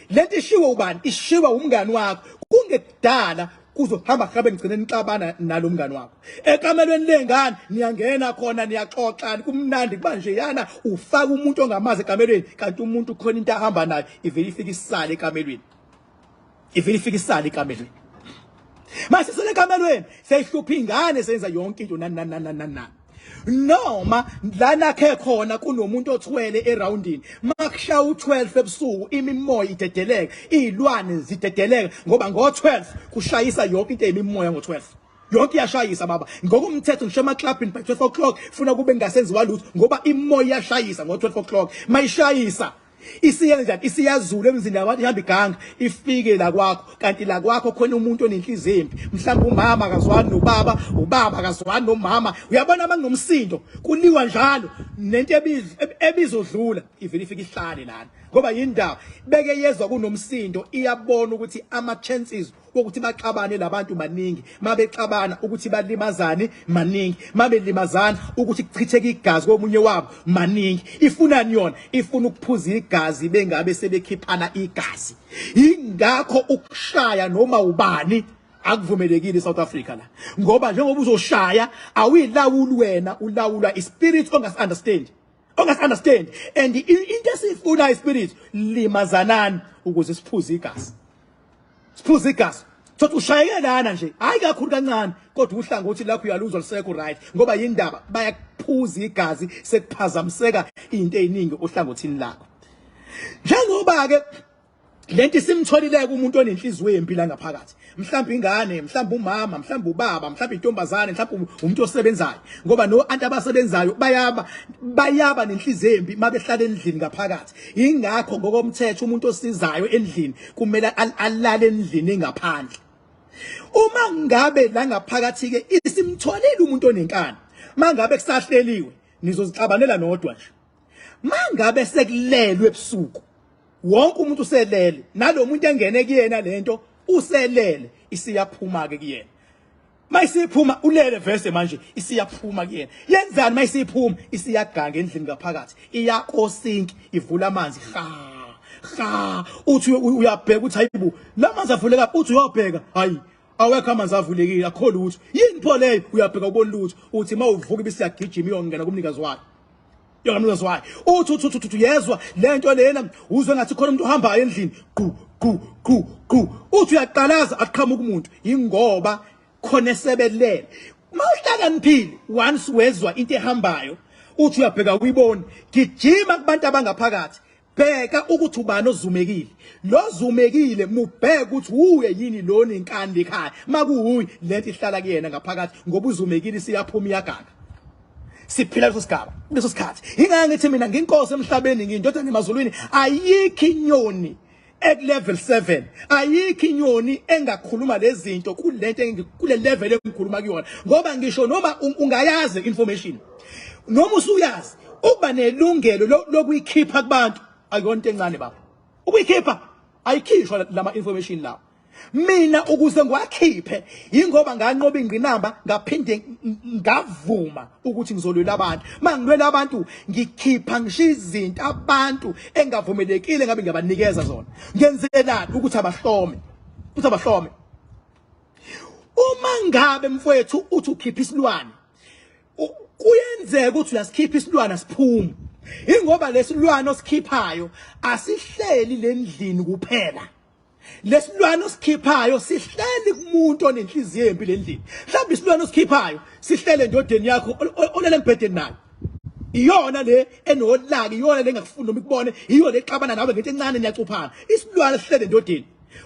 Lento ishiwo ubani? Ishiwa umngani wakho. Kungekudala kuzohamba kuhambe, ngigcine nixabana nalo mngani wakho. Ekamelweni lengane niyangena khona, niyaxoxa, kumnandi, kuba nje yana. Ufaka umuntu ongamazi ekamelweni, kanti umuntu khona into ahamba nayo, ivele ifike isale ekamelweni, ivele ifike isale ekamelweni. Mase sele ekamelweni seyihlupha ingane, senza yonke into, nani nani nani nani nani. Noma lana khe khona kunomuntu othwele eroundini, makushaya u12 ebusuku imimoya idedeleka, izilwane zidedeleka, ngoba ngo12 kushayisa yonke into eyimimoya ngo12. Yonke iyashayisa baba. Ngokomthetho ngisho emaklabhini by 12 o'clock funa kube kungasenziwa lutho ngoba imoya iyashayisa ngo 12 o'clock. Mayishayisa isiyenza njani? Isiyazula emzini yabantu, ihamba iganga ifike la kwakho, kanti la kwakho khona umuntu onenhliziyo embi, mhlawumbe umama akazwani nobaba, ubaba akazwani nomama. Uyabona, uma kunomsindo kuliwa njalo, nento ebizodlula ivele ifike ihlale lana, ngoba yindaba beke yezwa kunomsindo, iyabona ukuthi ama chances wokuthi baxabane labantu maningi, mabexabana ukuthi balimazane maningi, mabelimazana ukuthi kuchitheke igazi komunye wabo maningi. Ifunani yona? Ifuna ukuphuza igazi, bengabe sebekhiphana igazi. Ingakho ukushaya noma ubani akuvumelekile eSouth Africa la, ngoba njengoba uzoshaya awuyilawuli wena, ulawulwa ispirit ongas-understand, ongas-understand. And into esiyifuna ispirit, limazanani ukuze siphuze igazi, siphuze igazi. Thothi ushayeke lana nje, hayi kakhulu, kancane, kodwa uhlangothi lakho uyaluzwa lisekho right, ngoba yindaba bayakuphuza igazi, sekuphazamiseka into eziningi ohlangothini lakho. Njengoba ke lento isimtholileke umuntu onenhliziyo embi la ngaphakathi, mhlawumbe ingane, mhlawumbe umama, mhlawumbe ubaba, mhlawumbe intombazane, mhlawumbe umuntu osebenzayo, ngoba no antu abasebenzayo bayaba nenhliziyo embi mabehlala endlini ngaphakathi. Ingakho ngokomthetho umuntu osizayo endlini kumele alale endlini engaphandle. Uma ngabe la ngaphakathi ke isimtholile umuntu onenkani, mangabe kusahleliwe nizozixabanela nodwa nje. Mangabe sekulelwe ebusuku, wonke umuntu uselele, nalomuntu engene kuyena lento uselele, isiyaphuma ke kuyena. Mayisiphuma ulele vese manje isiyaphuma kuyena. Yenzani mayisiphuma? Isiyaganga endlini ngaphakathi, iyakosinki, ivula amanzi, ha ha. Uthi uyabheka ukuthi hayibo, lamanzi avuleka, uthi uyabheka, hayi, awekho amanzi avulekile, akho lutho. Yini pho leyo? Uyabheka, ubona lutho. Uthi mawuvuka ibisiyagijima iyongena kumnikazi wayo, yongamnikazi wayo. Uthi uyezwa lento lena, uzwe ngathi khona umuntu ohambayo endlini, qu qu qu qu. Uthi uyaqalaza, aqhamuka umuntu, ingoba khona esebelele. Mawuhlakaniphile, once wezwa into ehambayo, uthi uyabheka uyibone, gijima kubantu abangaphakathi, bheka ukuthi ubani ozumekile. Lo zumekile, mubheke ukuthi uye yini lo nenkani ekhaya. Makuwuyi, lento ihlala kuyena ngaphakathi ngoba uzumekile, siyaphuma, iyaganga. Siphila leso sigaba, leso sikhathi. Ingeke ngithi mina nginkosi emhlabeni, ngiyindodana emazulwini. Ayikho inyoni eku level 7, ayikho inyoni engakhuluma lezi zinto kulento, kule level engikhuluma kuyona, ngoba ngisho noma ungayazi information, noma usuyazi, ukuba nelungelo lokuyikhipha kubantu akuyona into encane baba. Ukuyikhipha, ayikhishwa lama information lawo. Mina ukuze ngiwakhiphe ingoba nganqoba ingqinamba, ngaphinde ngavuma ukuthi ngizolwela abantu. Mangilwela abantu ngikhipha ngisho izinto abantu engavumelekile ngabe ngiyabanikeza zona. Ngenzelani? Ukuthi abahlome, ukuthi abahlome. Uma ngabe mfowethu uthi ukhipha isilwane, kuyenzeka ukuthi uyasikhipha isilwane siphume, ingoba lesilwane osikhiphayo asihleli lendlini kuphela. Lesilwane osikhiphayo sihleli kumuntu onenhliziyo embi lendlini. Mhlawumbe isilwane osikhiphayo sihlele endodeni yakho olele embhedeni nayo, iyona le enolaka, iyona le engakufuni noma ikubone, iyona exabana nawe ngento encane, niyacuphana. Isilwane sihlele endodeni.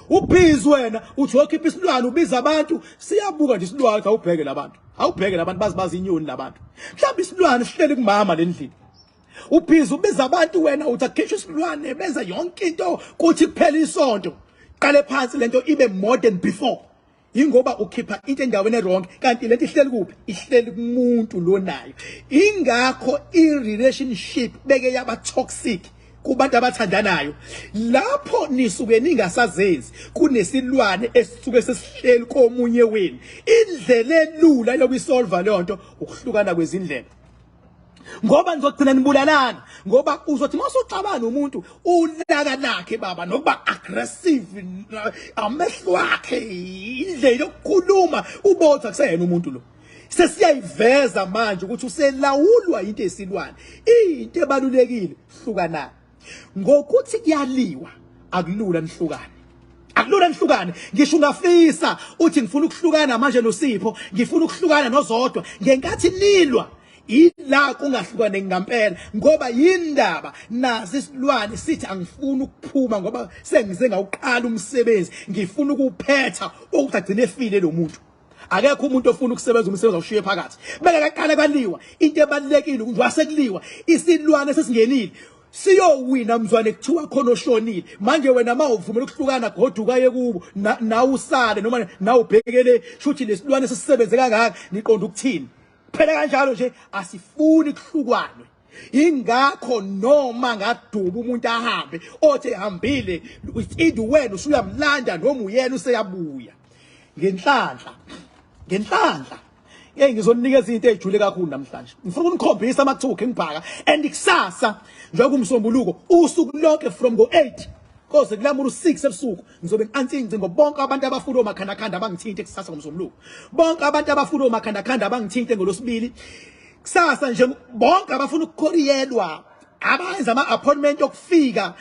Ubhizi wena uthi uyokhipha isilwane, ubiza abantu, siyabuka nje isilwane, awubheke labantu, awubheke labantu, bazi bazi inyoni labantu. Mhlawumbe isilwane sihleli kumama lendlini. Ubhizi ubiza abantu wena uthi akhishwe isilwane, benza yonke into, kuthi kuphela isonto qale phansi lento ibe more than before, ingoba ukhipha into endaweni ewrong, kanti lento ihleli kuphi? Ihleli kumuntu lo nayo. Ingakho i-relationship beke yaba toxic kubantu abathandanayo, lapho nisuke ningasazenzi, kunesilwane esisuke sesihleli komunye wenu. Indlela elula yokuyisolva leyo nto ukuhlukana kwezindlela, ngoba nizogcina nibulalana, ngoba uzothi mawusuxabana umuntu, ulaka lakhe baba, nokuba aggressive, amehlo akhe, indlela yokukhuluma, ubotha kuseyena umuntu lo. Sesiyayiveza manje ukuthi uselawulwa into esilwane. Into ebalulekile, hlukana. Ngokuthi kuyaliwa, akulula nihlukane, akulula nihlukane. Ngisho ungafisa uthi ngifuna ukuhlukana manje noSipho, ngifuna ukuhlukana noZodwa, ngenkathi nilwa ila kungahlukane ngampela, ngoba yindaba nazi isilwane sithi angifuni ukuphuma ngoba sengize ngawuqala umsebenzi, ngifuna ukuphetha ukuthi agcine efile lo muntu. Akekho umuntu ofuna ukusebenza umsebenzi awushiye phakathi. Beke kaqala kwaliwa. Into ebalulekile ukuthi wasekuliwa isilwane sesingenile. Siyowina mzwane kuthiwa khona oshonile. Manje wena mawuvumela ukuhlukana goduka ye kubo nawe usale noma nawe ubhekele shuthi lesilwane sesisebenze kangaka niqonda ukuthini? Phela kanjalo nje asifuni kuhlukwane. Ingakho noma ngaduba umuntu ahambe othi ehambile either wena usuyamlanda noma uyena useyabuya. Ngenhlanhla. Ngenhlanhla. Hey ngizonikeza into ejule kakhulu namhlanje. Ngifuna ukunikhombisa ama-2 King Bhaka and kusasa njengoba umsombuluko usuku lonke from go 8 koze kulamula u6 ebusuku ngizobe ngi-ansi ingcingo bonke abantu abafuna omakhandakhanda abangithinte kusasa ngomsombuluko. Bonke abantu abafuna omakhandakhanda abangithinte ngolosibili. Kusasa nje bonke abafuna ukukhoriyelwa abayenza ama-appointment okufika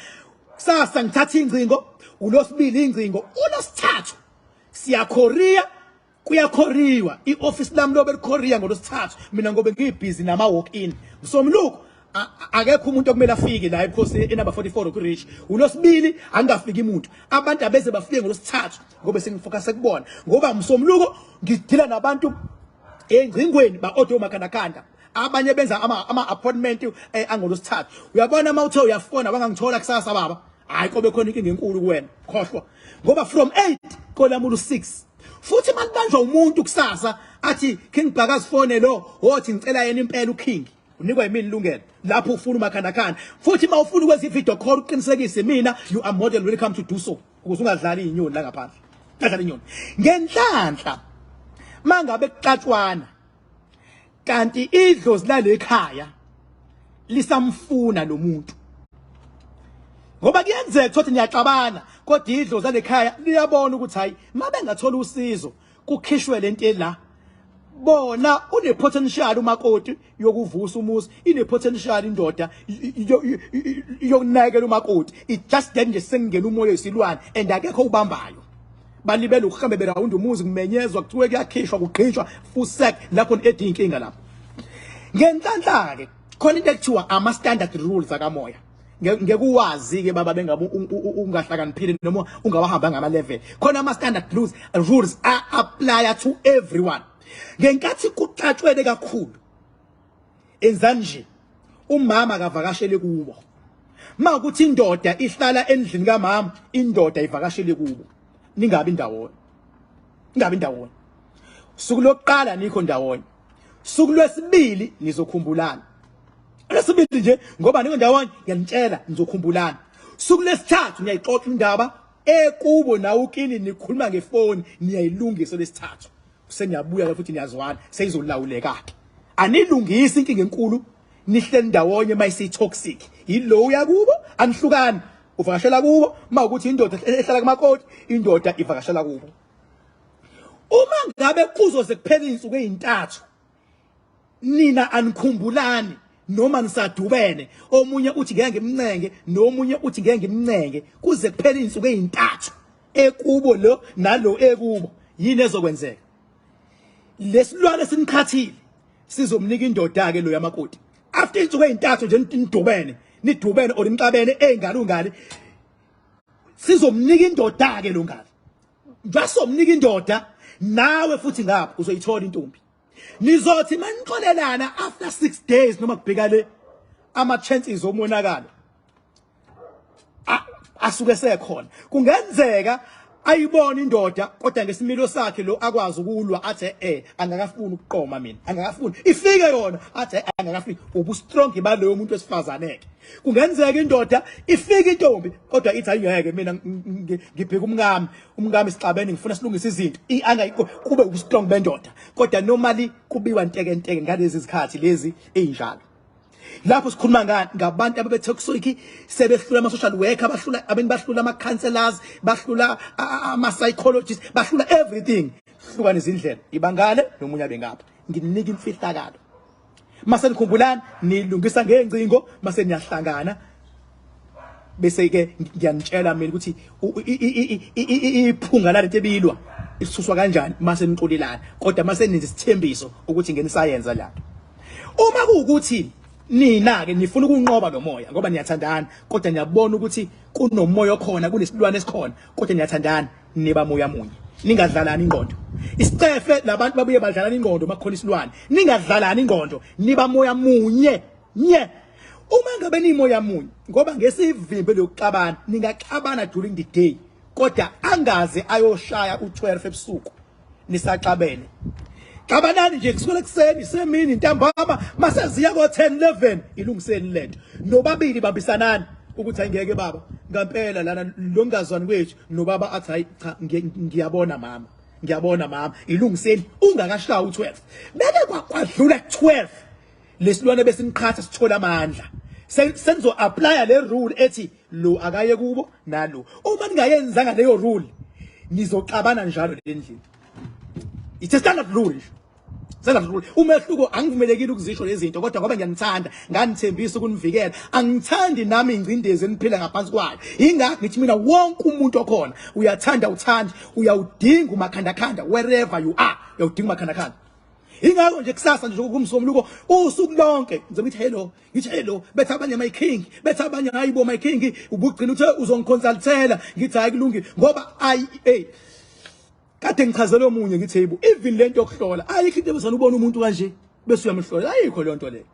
kusasa ngithatha ingcingo ulosibili ingcingo ulosithathu siyakhoriya kuyakhoriwa i-office lami lobe likhoriya ngolosithathu mina ngobe ngibhizi nama walk in msomluko akekho umuntu okumele afike la ebukhosini enumber 44 ku-reach ulosibili angafiki umuntu abantu abeze bafike ngolosithathu ngobe sengifocus kubona ngoba msomluko ngidila nabantu engcingweni ba-order omakhandakhanda abanye benza ama-appointment angolosithathu uyabona uma uthe uyafona wangangithola kusasa baba hayi kobe khona inkinga enkulu kuwena khohlwa ngoba from 8 kolamula u6 futhi manibanjwa umuntu kusasa athi King Bhaka sifone lo wothi ngicela yena impela uKing unikwa yimini ilungelo lapho ufuna umakhandakhanda futhi uma ufuna ukwenza i-video call uqinisekise mina you are more than welcome to do so ukuze ungadlali izinyoni la ngaphandle ungadlali inyoni ngenhlanhla mangabe kuxatshwana kanti idlozi lalekhaya lisamfuna lo muntu ngoba kuyenzeka ukuthi niyaxabana kodwa idlozi lalekhaya liyabona ukuthi hayi mabengathola usizo kukhishwe lento la bona une potential umakoti yokuvusa umuzi ine potential indoda yokunakekela umakoti it just then nje sengingena umoya wesilwane and akekho ubambayo balibele ukuhambe berawunda umuzi kumenyezwa kuthiwe kuyakhishwa kugqitshwa fusek lapho edi inkinga lapho ngenhlanhla ke khona into ekuthiwa ama standard rules akamoya ngeke uwazi ke baba bengabe ungahlakaniphile noma ungawahamba ngama level khona ama standard rules are apply to everyone ngenkathi kuxatshwele kakhulu enzani nje umama akavakashele kubo makuthi indoda ihlala endlini kamama indoda ivakashele kubo ningabi ndawonye ningabi ndawonye suku lokuqala nikho ndawonye suku lwesibili nizokhumbulana lwesibili nje ngoba nikho ndawonye ngiyanitshela nizokhumbulana suku lesithathu niyayixoxa indaba ekubo nawe ukini nikhuluma ngefoni niyayilungisa lesithathu seniyabuya futhi niyazwana seyizolawuleka ke anilungisi inkinga enkulu nihleli ndawonye mayisi toxic yilo uyakubo anihlukani uvakashela kubo uma ukuthi indoda ehlala kumakoti indoda ivakashela kubo uma ngabe kuzoze kuphela izinsuku ezintathu nina anikhumbulani noma nisadubene omunye uthi ngeke ngimncenge nomunye uthi ngeke ngimncenge kuze kuphele izinsuku ezintathu ekubo lo nalo ekubo yini ezokwenzeka lesilwane siniqhathile sizomnika indoda ke lo yamakoti after izinsuku ezintathu nje nidubene nidubene or nixabene engane ungane sizomnika indoda ke lo ngane ngasomnika indoda nawe futhi ngapha uzoyithola intombi nizothi manixolelana after 6 days noma kubheka le ama chances omonakalo asuke sekhona kungenzeka ayibona indoda kodwa ngesimilo sakhe lo akwazi ukulwa athe eh angakafuni ukuqoma mina angakafuni ifike yona athe eh, angakafiki ubu strong baloyo muntu wesifazane ke kungenzeka indoda ifike intombi kodwa ithi ayingeke mina ngibheka umkami umkami sixabene ngifuna silungise izinto angayikho kube ubu strong bendoda kodwa normally kubiwa ntekenteke ngalezi zikhathi lezi ezinjalo lapho sikhuluma ngani ngabantu ababethoxic sebehlula ama social worker bahlula abantu bahlula ama counselors bahlula ama psychologists bahlula everything hlukana izindlela ibangale nomunye abe ngapha nginika imfihlakalo mase nikhumbulana nilungisa ngengcingo mase niyahlangana bese ke ngiyanitshela mina ukuthi iphunga lalento ebilwa isuswa kanjani mase nixolelana kodwa mase nenza isithembiso ukuthi ngenisayenza lapho uma kuwukuthi nina ke nifuna ukunqoba lo moya ngoba niyathandana kodwa niyabona ukuthi kunomoya okhona kunesilwane esikhona kodwa niyathandana niba moya munye. Ningadlalani ingqondo. Isicefe labantu babuye badlalana ingqondo makukhona isilwane. Ningadlalani ingqondo, niba moya munye. Nye. Uma ngabe nimoya munye, ngoba ngesivimbe lokuxabana, ningaxabana during the day. Kodwa angaze ayoshaya u12 ebusuku nisaxabene. Xabanani nje kusukela ekuseni semini ntambama maseziya ko 10 11 ilungiseni lento. Nobabili bambisanani ukuthi ayingeke baba ngampela lana longazwani kwethu nobaba athi hayi cha ngiyabona mama ngiyabona mama ilungiseni ungakashawa u12 beke kwadlula 12 lesilwane besiniqhatha sithola amandla senizo applya le rule ethi lo akaye kubo nalo uma ningayenzanga leyo rule nizoxabana njalo le ndlini. It's a standard rule nje, standard rule. Umehluko angivumelekile ukuzisho lezi zinto, kodwa ngoba ngiyanithanda, nganithembisa ukunivikela, angithandi nami ingcindezi eniphila ngaphansi kwayo. Ingakho ngithi mina wonke umuntu okhona uyathanda uthandi uyawudinga umakhandakhanda wherever you are, uyawudinga umakhandakhanda. Ingakho nje kusasa nje kumsombuluko usuku lonke ngizobe ngithi hello, ngithi hello, bethi abanye my king, bethi abanye hayibo my king, ubugcina uthe uzongiconsultela, ngithi hayi kulungile ngoba ayi hey kade ngichazela omunye ngithi hey bo, even lento yokuhlola ayikho into ebesana ubona umuntu kanje bese uyamhlola, ayikho leyo nto leyo.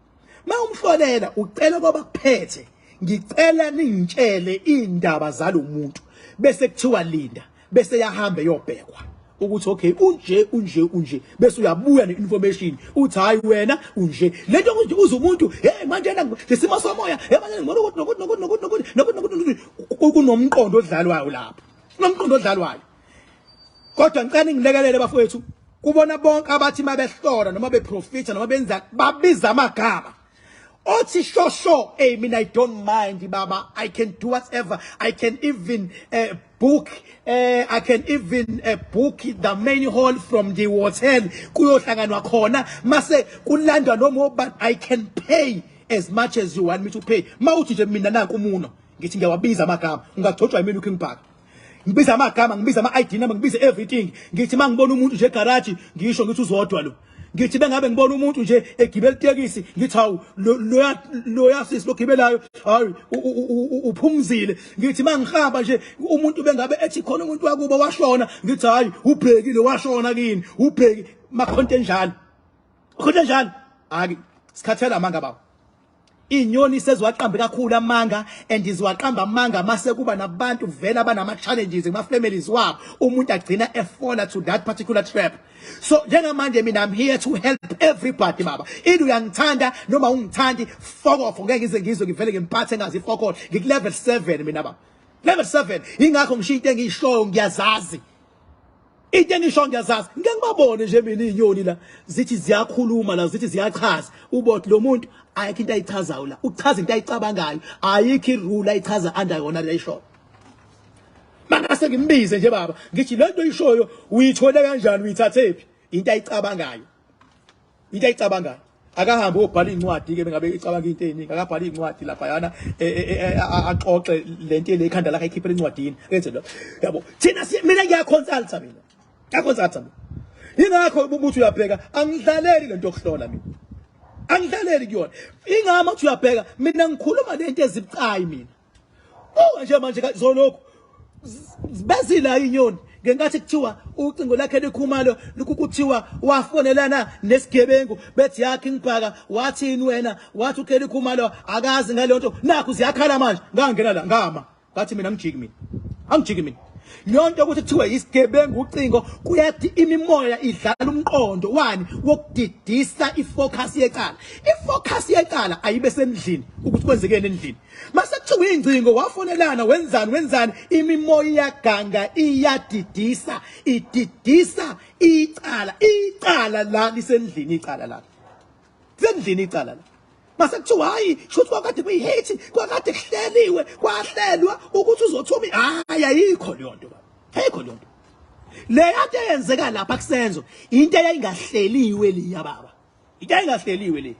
Ma umhlolela ucela kwaba kuphethe, ngicela ningitshele indaba zalomuntu, bese kuthiwa linda, bese yahamba eyobhekwa ukuthi okay unje unje unje, bese uyabuya neinformation uthi hayi wena unje. Lento ukuthi uze umuntu hey manje yena ngesimo somoya, hey manje ngibona ukuthi nokuthi nokuthi nokuthi nokuthi nokuthi nokuthi, kunomqondo odlalwayo lapho, kunomqondo odlalwayo. Kodwa ngicela ningilekelele bafowethu kubona bonke abathi mabehlola noma beprofita noma benza babiza amagama othi sho sho, hey mina I don't mind baba, I can do whatever, I can even book I can even book the main hall from the hotel kuyohlanganwa khona mase kulandwa noma obani, I can pay as much as you want me to pay. Mawuthi nje mina nanku umuno ngithi ngiyawabiza amagama, ungagcotshwa yimina uKing Bhaka, ngibiza amagama, ngibiza ama-ID number, ngibiza everything. Ngithi mangibona umuntu nje egarage ngisho ngithi uzodwa lo, ngithi bengabe ngibona umuntu nje egibela itekisi ngithi hawu loya loya sisi logibelayo, hayi uphumzile. Ngithi mangihamba nje umuntu bengabe ethi khona umuntu wakubo washona, ngithi hayi ubhekile washona kini ubheki makhonto enjalo, khonto enjalo. Aki sikhathela amanga baba, inyoni seziwaqambe kakhulu amanga, and iziwaqamba amanga mase kuba nabantu vele abanama challenges kuma families wabo, umuntu agcina efola to that particular trap. So njengamanje mina I'm here to help everybody baba, ini uyangithanda noma ungithandi, fuck off, ngeke ngize ngizwe ngivele ngimpathe ngazi fuck off. Ngiku level 7 mina baba, level 7, ingakho ngisho into engiyishoyo ngiyazazi, into engisho ngiyazazi. Ngike ngibabone nje mina izinyoni la zithi ziyakhuluma la, zithi ziyachaza, ubothi lo muntu ayikho into ayichazayo la, uchaza into ayicabangayo, ayikho irule ayichaza under yona le ayishoyo. Mangase ngimbize nje baba ngithi le nto oyishoyo uyithole kanjani, uyithathephi? Into ayicabangayo, into ayicabangayo. Akahambe obhala incwadi ke bengabe icabanga into eziningi, akabhala incwadi lapha yana axoxe lento le ikhanda lakhe ayikhiphele encwadini enze lo yabo. Thina mina ngiyaconsulta, mina ngiyaconsulta mina, ingakho ukuthi uyabheka angidlaleli lento yokuhlola, mina angidlaleli kuyona. Ingama uthi uyabheka mina ngikhuluma lento ezibucayi mina. Buka nje manje zolokhu bezila inyoni ngenkathi kuthiwa ucingo lakhe likhumalo kuthiwa wafonelana nesigebengu bethi yakhe ngibhaka wathini wena, wathi uKelly Khumalo akazi ngalonto, nakho ziyakhala manje. Ngangena la ngama ngathi mina ngijiki, mina angijiki mina leyo nto ukuthi kuthiwa isigebengu ucingo, kuyathi imimoya idlala umqondo wani wokudidisa ifocus yecala. Ifocus yecala ayibe sendlini ukuthi kwenzekeni endlini, mase kuthiwa ingcingo wafonelana wenzani wenzani, imimoya iyaganga iyadidisa, ididisa icala. Icala la lisendlini, icala la lisendlini, icala la mase kuthiwa hayi shuthi kwakade kuyihithi, kwakade kuhleliwe, kwahlelwa ukuthi uzothuma. Hayi ayikho leyo nto baba, ayikho leyo nto. Le yanto eyenzeka lapha kusenzo into eyayingahleliwe liya baba, into eyayingahleliwe le,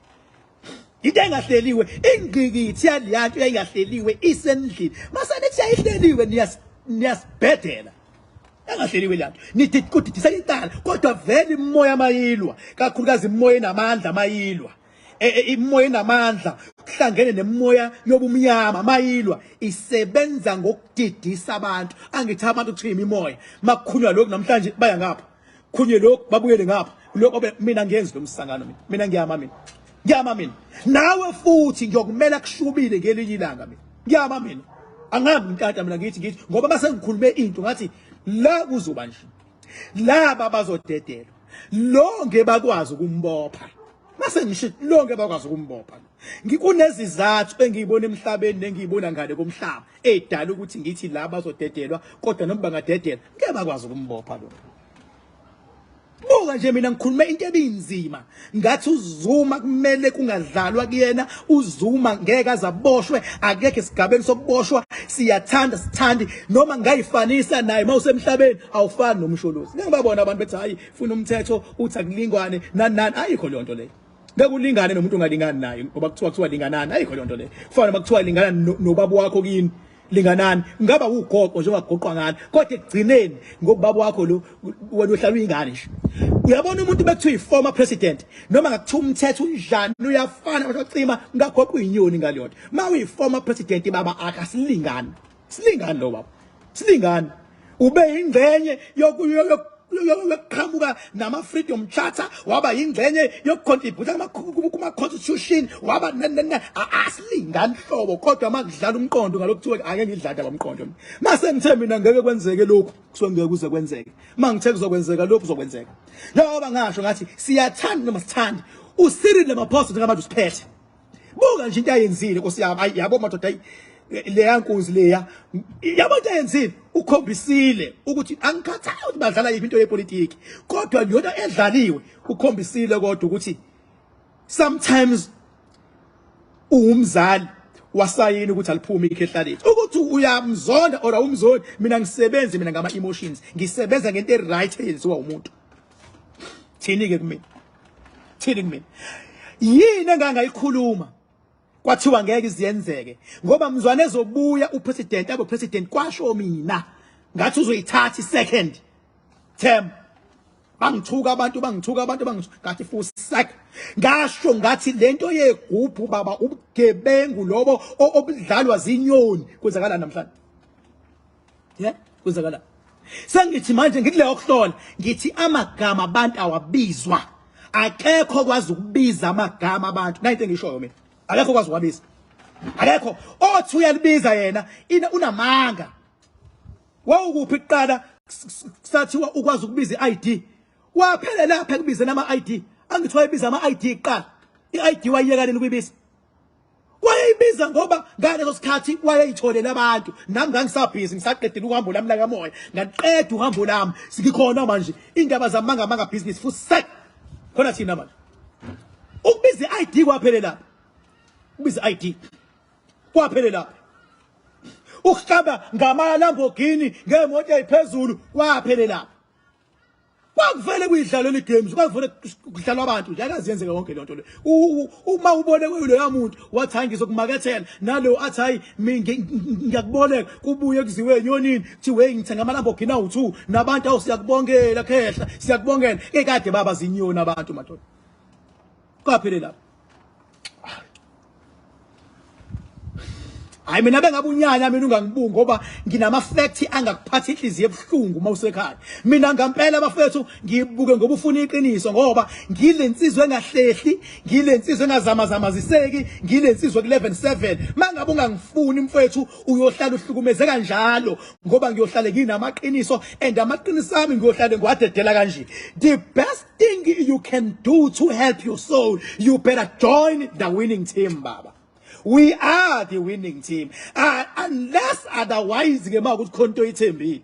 into engahleliwe, ingqikithi yaleyanto yayingahleliwe isendlini. Mase nithi yayihleliwe niyasibhedela. Engahleliwe leyanto nithi kudidisa icala, kodwa vele imoya mayilwa, kakhulukazi imoya enamandla mayilwa. Imoya enamandla kuhlangene nemoya yobumnyama mayilwa isebenza ngokudidisa abantu. Angithi abantu kuthiwa imimoya, makukhulunywa lokhu namhlanje baya ngapha, khunye lokhu babuyele ngapha, lokho mina ngiyenzi lo msangano. Mina ngiyama, mina ngiyama, mina nawe futhi ngiyokumela kushubile ngelinye ilanga. Mina ngiyama, mina angihambi ngintanta. Mina ngithi ngoba mase ngikhulume into ngathi la kuzoba nje, laba bazodedelwa, lo ngebakwazi ukumbopha. Mase ngisho lo ngebakwazi ukumbopha, ngikunezizathu engiyibona emhlabeni nengiyibona ngale komhlaba edala ukuthi ngithi la bazodedelwa, kodwa noma bangadedelwa ngeke bakwazi ukumbopha lo. Buka nje, mina ngikhulume into ebinzima, ngathi uZuma kumele kungadlalwa kuyena. UZuma ngeke azaboshwe, akekho esigabeni sokuboshwa. Siyathanda sithandi noma ngayifanisa naye, mawusemhlabeni awufani noMsholozi. Ngeke babona abantu bethi hayi, funa umthetho uthi akulingwane nani nani. Ayikho leyo nto leyo. Ngeke ulingane nomuntu ongalingani naye, ngoba kuthiwa linganani. Ayikho leyo nto leyo. Kufana noma kuthiwa lingana nobaba wakho kini, linganani, ngaba ugoqo njengoba kugoqwa ngani, kodwa ekugcineni ngobaba wakho lo, wena uhlala uyingane nje. Uyabona, umuntu bekuthiwa i-former president, noma ngakuthiwa umthetho unjani uyafana, bacima ngagoqwa inyoni ngaleyo nto. Ma uyi-former president baba, akasilingani, silingani lo baba, silingani. Ube ingxenye yokuqhamuka nama-freedom charter, waba yingxenye yokucontribute kuma-constitution, waba asilingani hlobo. Kodwa uma kudlala umqondo ngalokhu kuthiwa ake ngidlale abamqondo, mase ngithe mina ngeke kwenzeke lokhu, kusuke ngeke kuze kwenzeke. Uma ngithe kuzokwenzeka lokhu, kuzokwenzeka. Njengoba ngasho ngathi siyathanda noma sithandi, uCyril Ramaphosa njengamanje usiphethe. Buka nje into ayenzile, Nkosi yami. Ayi yabo madoda, ayi leya nkunzi leya, yabo into ayenzile, ukhombisile ukuthi angikhathali ukuthi badlala yiphi into yepolitiki, kodwa leyona edlaliwe ukhombisile kodwa ukuthi sometimes uwumzali wasayini ukuthi aliphume ikhehla lethu, ukuthi uyamzonda or awumzondi. Mina ngisebenzi mina ngama emotions, ngisebenza ngento e-right eyenziwa umuntu. Thini ke kumina? Thini kumina? Yini engangayikhuluma kwathiwa ngeke iziyenzeke? Ngoba mzwane ezobuya upresident, abo president, kwasho mina ngathi uzoyithatha i-second term. Bangithuka abantu, bangithuka abantu, bangithuka, ngathi fusak. Ngasho ngathi lento yegubhu baba ubugebengu lobo obudlalwa zinyoni. Kwenzakala namhlanje, yeah, kwenzakala. Sengithi manje ngithi leyo kuhlola, ngithi amagama abantu awabizwa, akekho kwazi ukubiza amagama abantu. Nayi into engishoyo mina, akekho kwazi ukuwabiza, akekho othi uyalibiza yena ina unamanga. Wawukuphi kuqala kusathiwa ukwazi ukubiza i-ID? Waphela lapha ekubizeni ama-ID. Angithi wayebiza ama-ID kuqala? I-ID wayiyeka nini ukuyibiza? Wayeyibiza ngoba ngaleso sikhathi wayeyitholela abantu. Nami ngangisabhizi, ngisaqedile uhambo lami lakamoya, ngaqeda uhambo lami, sikikhona manje indaba zamanga manga business futhi sek khona thina manje. Ukubiza i-ID kwaphele lapha, ukubiza i-ID kwaphele lapha, ukuhlaba ngama Lamborghini ngemoto eziphezulu kwaphele lapha. Kwakuvele kuyidlalela igames, kwakuvele kudlalwa abantu nje, akazi yenzeka yonke le nto le. Uma ubone kuloya muntu wathi hayi ngizokumakethela, nalo athi hayi ngiyakuboleka, kubuye kuziwe enyonini kuthiwe ngithenga ama-Lamborghini awu-2 nabantu, awu siyakubongela khehla, siyakubongela. Ekade baba zinyoni abantu madoda, kwaphele lapho. Hayi mina bengabe unyanya mina ungangibungi, ngoba nginama facts angakuphatha inhliziyo ebuhlungu uma usekhaya. Mina ngampela bafethu ngibuke ngoba ufuna iqiniso, ngoba ngilensizwe engahlehli, ngilensizwe engazamazamaziseki, ngilensizwe ku level 7. Mangabe ungangifuni mfethu, uyohlala uhlukumeze kanjalo, ngoba ngiyohlale nginamaqiniso and amaqiniso ami ngiyohlale ngiwadedela kanje. The best thing you can do to help your soul, you better join the winning team baba. We are the winning team, unless otherwise ke makuthi khona into oyithembile.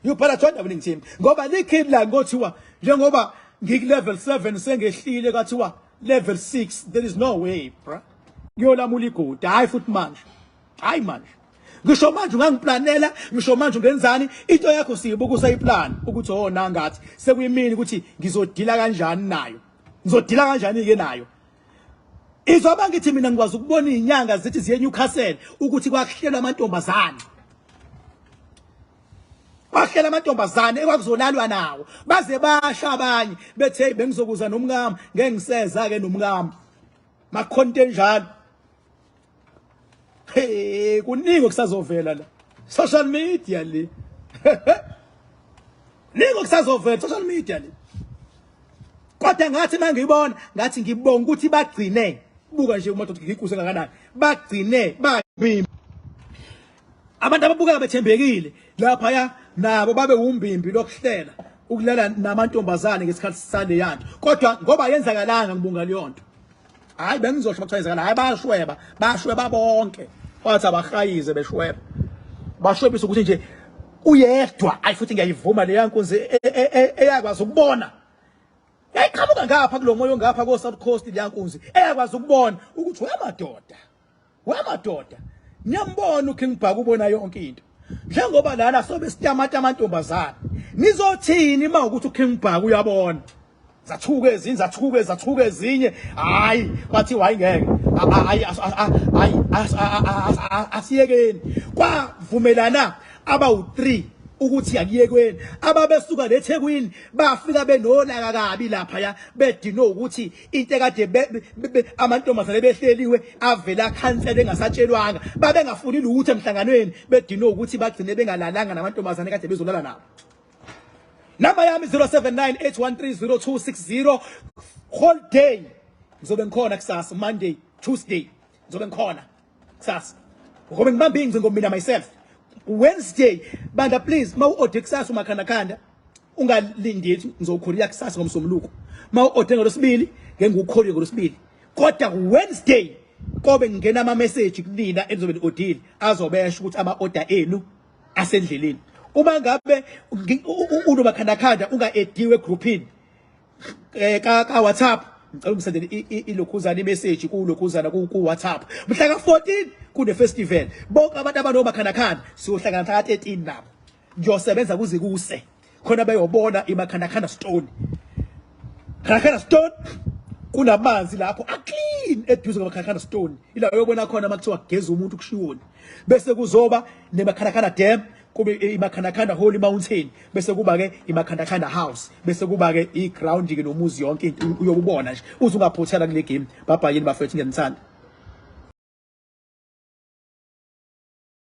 You better join the winning team, ngoba likhini la ngothiwa njengoba ngiku level 7 sengehlile kwathiwa level 6, there is no way bra ngiyolamula igodi. Hayi futhi manje, hayi manje, ngisho manje ungangiplanela, ngisho manje ungenzani, into yakho siyibuka usayiplan ukuthi oh nangathi sekuyimini ukuthi ngizodila kanjani nayo, ngizodila kanjani ke nayo. Izoba ngithi mina ngikwazi ukubona izinyanga zithi ziye Newcastle ukuthi kwakuhlelwa amantombazane, kwahlela amantombazane ekwakuzolalwa nawo, baze basha abanye bethe bengizokuza nomkami, ngeke ngiseza ke nomkami. Makhonto enjalo. Hey, kuningi okusazovela la. Social media le. Ningi okusazovela social media le. Kodwa ngathi mangiyibona ngathi ngibonga ukuthi bagcine buka nje umadoda ngikuse kangakanani bagcine babimbi abantu ababukeka bethembekile lapha ya nabo babe wumbimbi lokuhlela ukulala namantombazane ngesikhathi saleyanto kodwa ngoba yenzakalanga ngibonga leyonto hayi bengizosho bakuthiwa yenzakala hayi bayashweba bashweba bonke wathi abahayize beshweba bashwebisa ukuthi nje uyedwa ayi futhi ngiyayivuma leya nkunzi e, e, e, eyakwazi ukubona yayiqhamuka ngapha kulo moya ongapha ko-south coast leya nkunzi eyakwazi ukubona ukuthi wemadoda wemadoda niyambona uKing Bhaka ubona yonke into njengoba lana sobe sitamata amantombazane nizothini uma ukuthi uKing Bhaka uyabona zathuka ezinye zathuka zathuka ezinye hayi kwathi hayi ngeke hayi hayi asiyekeni kwavumelana abawu3 ukuthi akuyekweni ababesuka leThekwini bafika benolaka kabi lapha ya bedinwe ukuthi into ekade amantombazane behleliwe avela akhansela engasatshelwanga babengafuni lutho emhlanganweni bedinwe ukuthi bagcine bengalalanga namantombazane kade bezolala nabo. Namba yami 0798130260 whole day ngizobe ngikhona kusasa Monday Tuesday ngizobe ngikhona kusasa ngoba ngibambe ingcingo mina myself Wednesday banda please mawu-ode kusasa umakhandakhanda ungalindi ngizowukholiya kusasa ngomsombuluko mawu-ode ngolwesibili ngeke ngiwukholiye ngolwesibili kodwa Wednesday kobe ngingena ama message kunina enizobe ni-odile azobe esho ukuthi ama-order enu asendleleni uma ngabe unomakhandakhanda unga-ediwe egroupini eh ka ka WhatsApp ngicela ungisendele ilokhuzana imessage kulokhuzana ku WhatsApp mhla ka 14 kune festival bonke abantu abanomakhandakhanda siyohlangana mhla ka 13 nabo ngiyosebenza kuze kuse khona beyobona imakhandakhanda stone khandakhanda stone kunamanzi lapho aclean eduze kwamakhandakhanda stone ila uyobona khona makuthiwa kugeza umuntu kushiwoni bese kuzoba nemakhandakhanda dam kube imakhandakhanda holy mountain bese kuba ke imakhandakhanda house bese kuba ke iground ke nomuzi yonke into uyobubona nje uze ungaphothela kule game babhayini bafethu ngiyanithanda.